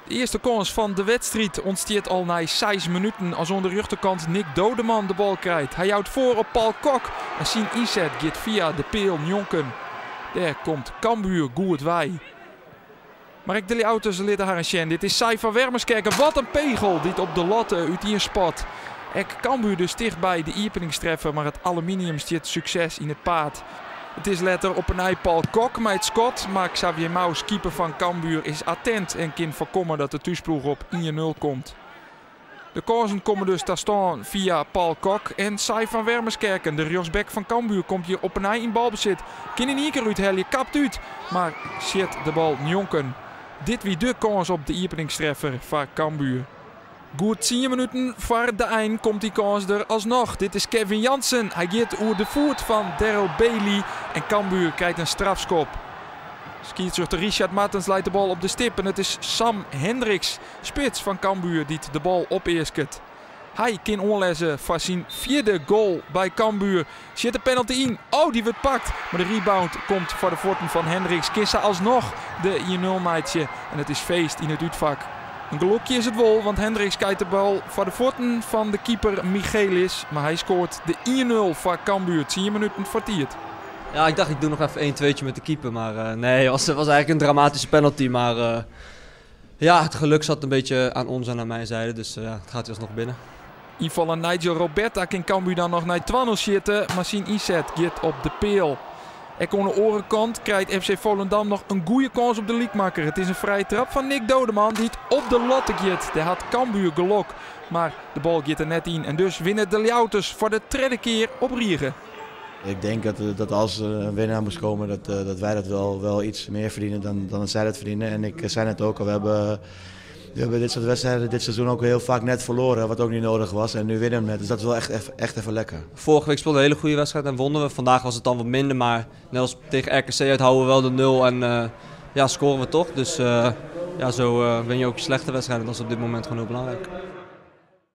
De earste kâns fan de wedstriid ûntstiet al nei 6 minuten as oan de rjochterkant Nick Dodeman de bal krijt. Hy jout foar op Paul Kok en syn ynset giet fia de peal njonken. Dêr komt Cambuur goed wei. Mar ek de Ljouwerters litte harren sjen. Dit is Sai van Wermeskerken. Wat in pegel dy't op de latte útienspat. Ek Cambuur dus ticht by de iepeningstreffer, mar it aluminium stiet sukses yn it paad. It is letter op 'e nij Paul Kok mei it skot, mar Xavier Mous, keeper fan Cambuur, is attent en kin foarkomme dat de thúsploech op 1-0 komt. De kânsen komme dus ta stân fia Paul Kok en Sai van Wermeskerken. De rjochtsback fan Cambuur komt hjir op 'e nij yn balbesit. Kin yn ien kear úthelje, kapt út, mar sjit de bal njonken. Dit wie de kâns op de iepeningstreffer foar Cambuur. Goed 10 minuten foar de ein komt dy kâns der asnoch. Dit is Kevin Jansen. Hy giet oer de foet fan Daryl Bailey en Cambuur krijt in strafskop. Skiedsrjochter Richard Martens leit de bal op de stip en it is Sam Hendricks, spits fan Cambuur, dy't de bal opeasket. Hy kin oanlizze foar syn fjirde goal by Cambuur. Sjit de penalty yn. Oh, dy wurdt pakt. Mar de rebound komt foar de fuotten fan Hendricks. Kin sa asnoch de 1-0 meitsje. En it is feest yn it útfak. In gelokje is it wol, want Hendricks krijt de bal foar de fuotten fan de keeper Michelis. Mar hy skoart de 1-0 foar Cambuur 10 minuten foar tiid. Ja, ik dacht, ik doe nog even 1-2'tje met de keeper. Maar nee, het was eigenlijk een dramatische penalty. Maar ja, het geluk zat een beetje aan ons en aan mijn zijde. Dus ja, het gaat alsnog binnen. Ynfaller Nigel Roberta kin Cambuur dan noch nei 2-0 sjitte, mar syn ynset giet op de peal. Ek oan de oare kant krijt FC Volendam noch in goede kâns op de lykmakker. It is in frije trap fan Nick Dodeman dy't op de latte giet. Dêr hat Cambuur gelok, mar de bal giet der net yn. En dus winne de Ljouwerters foar de tredde kear op rige. Ik denk dat als er een winnaar moest komen, dat wij dat wel iets meer verdienen dan dat zij dat verdienen. En ik zei net ook al, we hebben dit soort wedstrijden dit seizoen ook heel vaak net verloren, wat ook niet nodig was. En nu winnen we net, dus dat is wel echt, echt even lekker. Vorige week speelden we een hele goede wedstrijd en wonnen we. Vandaag was het dan wat minder, maar net als tegen RKC uit houden we wel de nul en ja, scoren we toch. Dus ja, zo win je ook je slechte wedstrijden. Dat is op dit moment gewoon heel belangrijk.